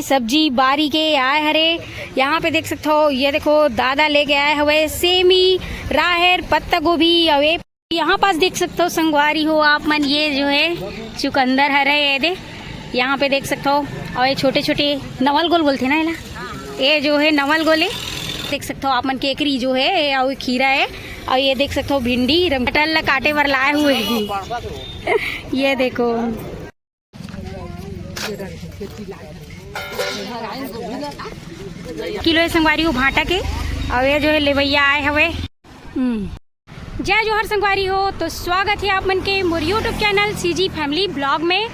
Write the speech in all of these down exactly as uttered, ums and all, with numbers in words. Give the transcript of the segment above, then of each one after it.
सब्जी बारी के आए हरे। यहाँ पे देख सकते हो, ये देखो दादा लेके आए हुए सेमी, राहेर, पत्ता गोभी और ये यहाँ पास देख सकते हो संगवारी हो आप मन, ये जो है चुकंदर हरे, ये दे यहाँ पे देख सकते हो। और ये छोटे छोटे नवल गोल बोलते ना एला, ये जो है नवल गोले देख सकते हो आप मन। केकरी जो है और खीरा है, और ये देख सकते हो भिंडी रम-, कटहल ला काटे बर लाए हुए हैं। ये देखो किलो है संगवारी हो भांटा के, और ये जो है लेवैया आए हवे। हम्म। जय जोहार संगवारी हो, तो स्वागत है आप मन के मोर YouTube channel CG family blog में।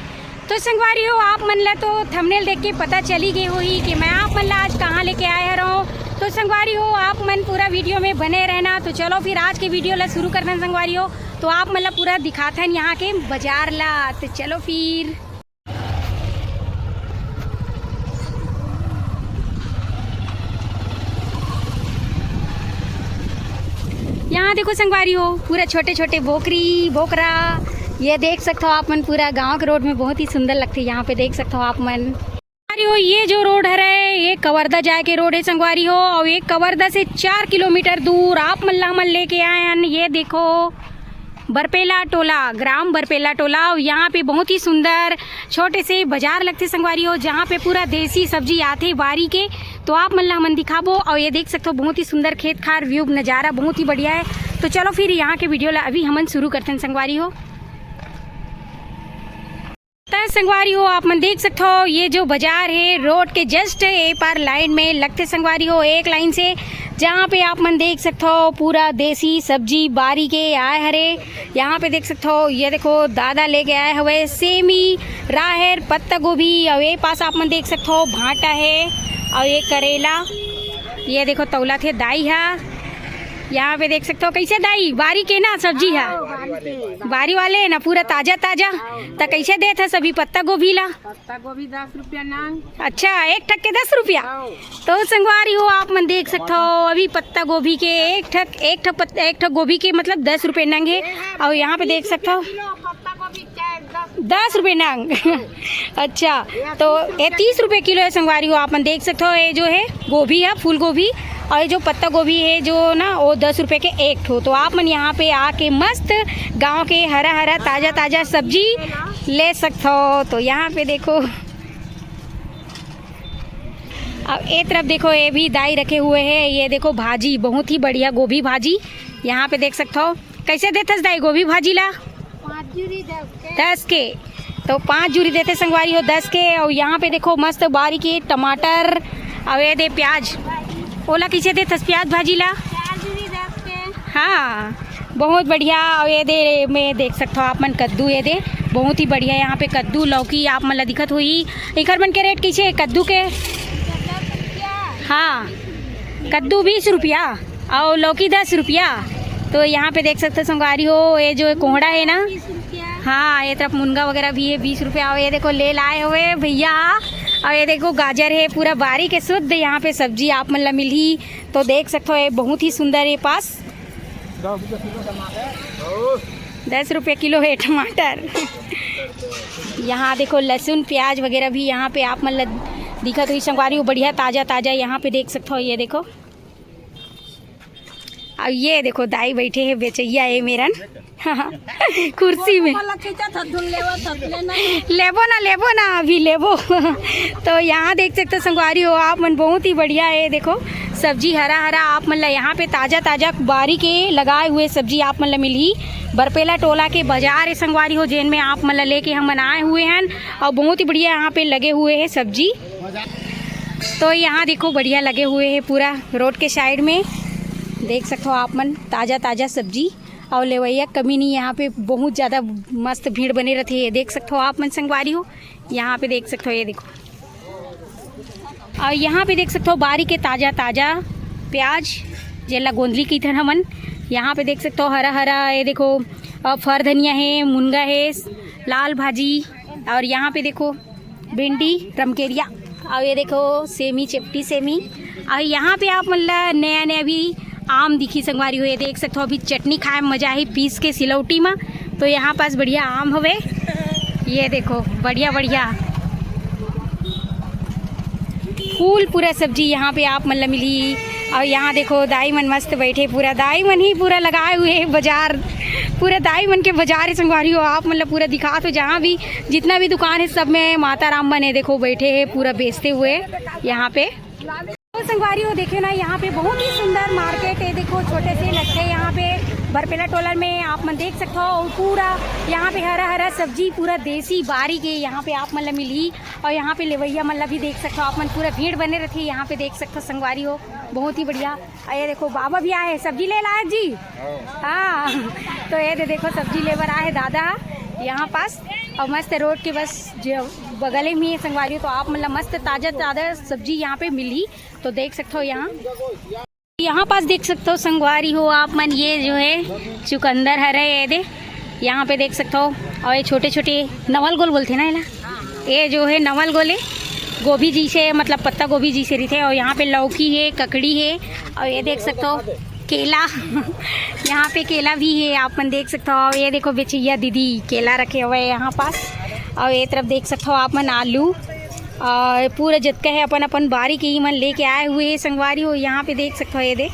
तो संगवारी हो, आप मन ला तो थंबनेल देख के पता चली गई होही कि मैं आप मन ला आज कहाँ लेके आए हरौं। तो संगवारी हो, आप मन पूरा वीडियो में बने रहना। तो चलो फिर आज के वीडियो ला शुरू करथन संगवारी हो। तो आप मन ला पूरा दिखाथन यहाँ के बाजार ला। तो चलो फिर। यहाँ देखो संगवारी हो, पूरा छोटे छोटे बोकरी बोकरा, ये देख सकते हो आप मन। पूरा गांव के रोड में बहुत ही सुंदर लगथे। यहाँ पे देख सकते हो आप मन संगवारी हो, ये जो रोड हरे, ये कवर्धा जाए के रोड है संगवारी हो। और ये कवर्धा से चार किलोमीटर दूर आप मन ला हमन लेके आए हन। ये देखो बरपेला टोला, ग्राम बरपेला टोला। और यहाँ पे बहुत ही सुंदर छोटे से बाजार लगथे संगवारी हो, जहाँ पे पूरा देसी सब्जी आथे बारी के। तो आप मन ला हमन दिखाबो। और ये देख सकते हो बहुत ही सुंदर खेत खार व्यू नज़ारा बहुत ही बढ़िया है। तो चलो फिर यहाँ के वीडियो ला अभी हमन शुरू करथन संगवारी हो। त संगवारी हो, आप मन देख सकते हो ये जो बाजार है रोड के जस्ट ए पार लाइन में लगथे संगवारी हो, एक लाइन से, जहाँ पे आप मन देख सकते हो पूरा देसी सब्जी बारी के आए हरे। यहाँ पे देख सकते हो, ये देखो दादा लेके आए हुए सेमी, राहेर, पत्ता गोभी, और ये पास आप मन देख सकते हो भांटा है, और ये करेला, ये देखो तौला थे दाई हा। यहाँ पे देख सकते हो कैसे दाई बारी के ना सब्जी हा, बारी वाले ना पूरा ताजा ताजा। त कैसे देत हस अभी पत्ता गोभी ला? पत्ता गोभी दस रुपया नंग। अच्छा, एक ठक के दस रुपया। तो संगवारी हो, आप मन देख सकते हो अभी पत्ता गोभी के एक ठक, एक ठक पत-, एक ठक गोभी के मतलब दस रुपये नंग है। और यहाँ पे देख सकते हो किलो पत्ता गोभी चाहे दस दस रुपये नंग। अच्छा, तो ये तीस रुपये किलो है संगवारी हो। आप मन देख सकते हो ये जो है गोभी है, फूल गोभी, और ये जो पत्ता गोभी है जो ना, वो दस रुपये के एक ठो। तो आप मन यहाँ पे आके मस्त गांव के हरा हरा ताजा ताजा सब्जी ले सकते हो। तो यहाँ पे देखो, अब ए तरफ देखो, ये भी दाई रखे हुए हैं। ये देखो भाजी, बहुत ही बढ़िया गोभी भाजी। यहाँ पे देख सकते हो, कैसे देथस दाई गोभी भाजी ला? पाँच जूरी दस के। दस के। तो पाँच जूरी देथे संगवारी हो दस के। और यहाँ पे देखो मस्त बारी के टमाटर, और ये दे प्याज। ओला कैसे देथस प्याज भाजी ला? चार जूरी दस के। हाँ, बहुत बढ़िया। और ये दे में देख सकते हो आप मन कद्दू, ये दे बहुत ही बढ़िया। यहाँ पे कद्दू लौकी आप मन ला दिखत होही। एकर मन के रेट कैसे है कद्दू के? हाँ, कद्दू बीस रुपया और लौकी दस रुपया। तो यहाँ पे देख सकते हो संगवारी हो, ये जो कोहड़ा है ना, हाँ, ये तरफ मुनगा वगैरह भी है, बीस रुपया। और ये देखो ले लाए हुए भैया। और ये देखो गाजर है, पूरा बारी के शुद्ध यहाँ पे सब्जी आप मन ला मिलही। तो देख सकते हो ये बहुत ही सुंदर ये पास दस रुपये किलो है टमाटर। यहाँ देखो लहसुन प्याज वगैरह भी यहाँ पे आप मन ला दिखत होही संगवारी हो, बढ़िया ताजा ताजा। यहाँ पे देख सकते हो, ये देखो। अब ये देखो दाई बैठे हैं बेचैया है मेरन कुर्सी में। वाला खींचा था, धुन लेवा था, लेना। लेबो ना, लेबो ना, अभी लेबो। तो यहाँ देख सकते हो संगवारी हो आप मन, बहुत ही बढ़िया है। देखो सब्जी हरा हरा आप मन ला यहाँ पे ताजा ताजा बारी के लगाए हुए सब्जी आप मन ला मिलही। बरपेला टोला के बाजार है संगवारी हो, जेन में आप मन ला लेके हमन आए हुए हैं। और बहुत ही बढ़िया यहाँ पे लगे हुए हैं सब्जी। तो यहाँ देखो बढ़िया लगे हुए हैं पूरा रोड के साइड में, देख सकते हो आप मन ताजा ताजा सब्जी। और लेवैया कमी नहीं, यहाँ पे बहुत ज़्यादा मस्त भीड़ बने रहती है। देख सकते हो आप मन संगवारी हो, यहाँ पे देख सकते हो, ये देखो। और यहाँ पे देख सकते हो बारी के ताजा ताजा प्याज, जेला गोंदली कहिथन हमन। यहाँ पे देख सकते हो हरा हरा, ये देखो, अ, फर धनिया है, मुनगा है, लाल भाजी। और यहाँ पे देखो भिंडी, रमकेरिया, और ये देखो सेमी, चपटी सेमी। और यहाँ पे आप मन ला नया नया भी आम दिखी संगवारी हो, ये देख सकते हो, अभी चटनी खाए में मजा आही पीस के सिलौटी में। तो यहाँ पास बढ़िया आम हवे, ये देखो बढ़िया बढ़िया। फूल पूरा सब्जी यहाँ पे आप मन ला मिलही। और यहाँ देखो दाई मन मस्त बैठे, पूरा दाई मन ही पूरा लगाए हुए हे बाजार, पूरा दाई मन के बाजार हे संगवारी हो। आप मन ला पूरा दिखात हो, जहाँ भी जितना भी दुकान हे सब में माता राम मन हे, देखो बैठे हे पूरा बेचते हुए यहाँ पे। तो संगवारी हो देखियो ना, यहाँ पे बहुत ही सुंदर मार्केट हे। देखो छोटे से लगथे यहाँ पे बरपेला टोला में, आप मन देख सकथो। और पूरा यहाँ पे हरा हरा सब्जी, पूरा देसी बारी के यहाँ पे आप मन ला मिलही। और यहाँ पे लेवैया मन ला भी देख सकथो आप मन, पूरा भीड़ बने रहिथे यहाँ पे, देख सकथो संगवारी हो, बहुत ही बढ़िया। और ये देखो बाबा भी आए हे, सब्जी ले लाए जी। हाँ, तो ये दे देखो सब्जी ले बर आए हे दादा यहाँ पास। और मस्त रोड के बस जो बगले में ही हे संगवारी हो, तो आप मन ला मस्त ताजा ताजा सब्जी यहाँ पे मिलही। तो देख सकथो यहाँ, यहाँ पास देख सकथो संगवारी हो आप मन, ये जो हे चुकंदर हरे, ये दे यहाँ पे देख सकथो। और ये छोटे छोटे नवल गोल बोलथे ना एला, ये जो हे नवल गोल हे, गोभी जैसे, मतलब पत्ता गोभी जैसे रहिथे। और यहाँ पे लौकी हे, ककड़ी हे, और ये देख सकथो केला यहाँ पे केला भी हे, आप मन देख सकथो। और ये देखो बेचैया दीदी केला रखे हुए हे यहाँ पास। और ये तरफ देख सकथो आप मन आलू, और पूरा जतका हे अपन अपन बारी के ही मन लेके आए हुए हे संगवारी हो। यहाँ पे देख सकथो, ये दे,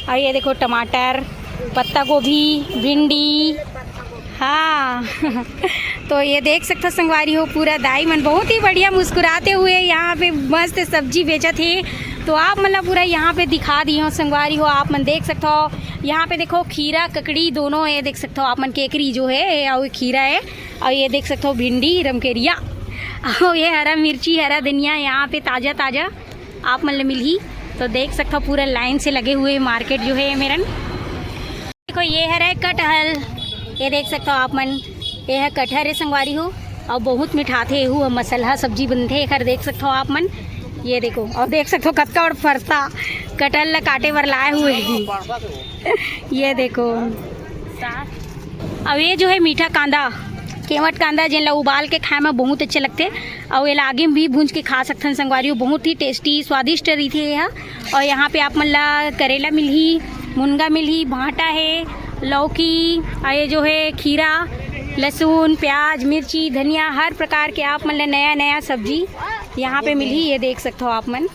और ये देखो टमाटर, पत्ता गोभी, भिंडी। हाँ तो ये देख सकथो संगवारी हो, पूरा दाई मन बहुत ही बढ़िया मुस्कुराते हुए यहाँ पे मस्त सब्जी बेचत हे। तो आप मन ला पूरा यहाँ पे दिखा दी हो संगवारी हो, आप मन देख सकथो। यहाँ पे देखो खीरा ककड़ी दोनों, ये देख सकथो आप मन, केकरी जो हे और खीरा हे, और ये देख सकथो भिंडी रमकेरिया, और ये हरा मिर्ची, हरा धनिया यहाँ पे ताजा ताजा आप मन ल मिलही। तो देख सकथो पूरा लाइन से लगे हुए मार्केट जो हे मेरन। देखो ये हरे कटहल, ये देख सकथो आप मन, ये हे कटहल हे संगवारी हो, और बहुत मिठाथे एहू ह, मसलहा सब्जी बनथे एखर, देख सकथो आप मन। ये देखो, और देख सकथो कतका बड़ फरसा कटहल ल काटे बर लाए हुए हे। ये देखो, अब ये जो हे मीठा कांदा, केवट कांदा, जेन ल उबाल के खाए म बहुत अच्छा लगथे, अउ एला आगी म भी भूंज के खा सकथन संगवारी हो, बहुत ही टेस्टी स्वादिष्ट रहिथे ये ह। और यहाँ पे आप मन ला करेला मिलही, मुनगा मिलही, भांटा हे, लौकी, और ये जो हे खीरा, लहसुन, प्याज, मिर्ची, धनिया, हर प्रकार के आप मन ला नया नया सब्जी यहाँ पे मिलही। ये देख सकथो आप मन।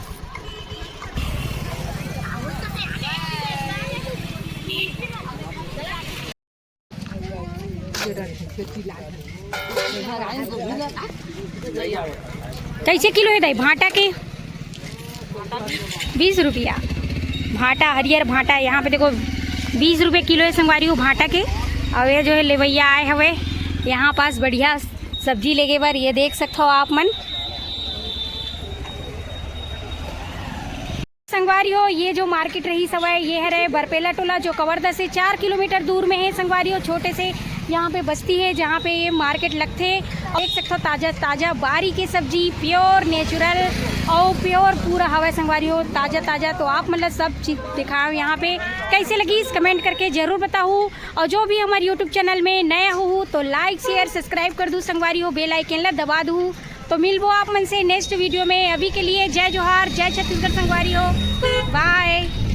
कैसे किलो हे दाई भांटा के? बीस रुपया। भांटा, हरियर भांटा, यहाँ पे देखो बीस रुपये किलो हे संगवारी हो भांटा के। और ये जो हे लेवैया आए हवे यहाँ पास बढ़िया सब्जी लेगे बर, ये देख सकथो आप मन। संगवारी हो, ये जो मार्केट रहिस हवय, ये हरे बरपेला टोला, जो कवर्धा से चार किलोमीटर दूर में हे। संगवारी हो, छोटे से यहाँ पे बस्ती हे, जहाँ पे ये मार्केट लगथे। देख सकथो, ताजा ताजा बारी के सब्जी, प्योर नेचुरल और प्योर पूरा हवय संगवारी हो, ताजा ताजा। तो आप मन ला सब चीज दिखाओ यहाँ पे कैसे लगिस, कमेंट करके जरूर बताहू। और जो भी हमर YouTube चैनल में नया हो, तो लाइक, शेयर, सब्सक्राइब कर दू संगवारी हो, बेल आइकन ला दबा दू। तो मिलबो आप मन से नेक्स्ट वीडियो में। अभी के लिए जय जोहार, जय छत्तीसगढ़ संगवारी हो, बाय।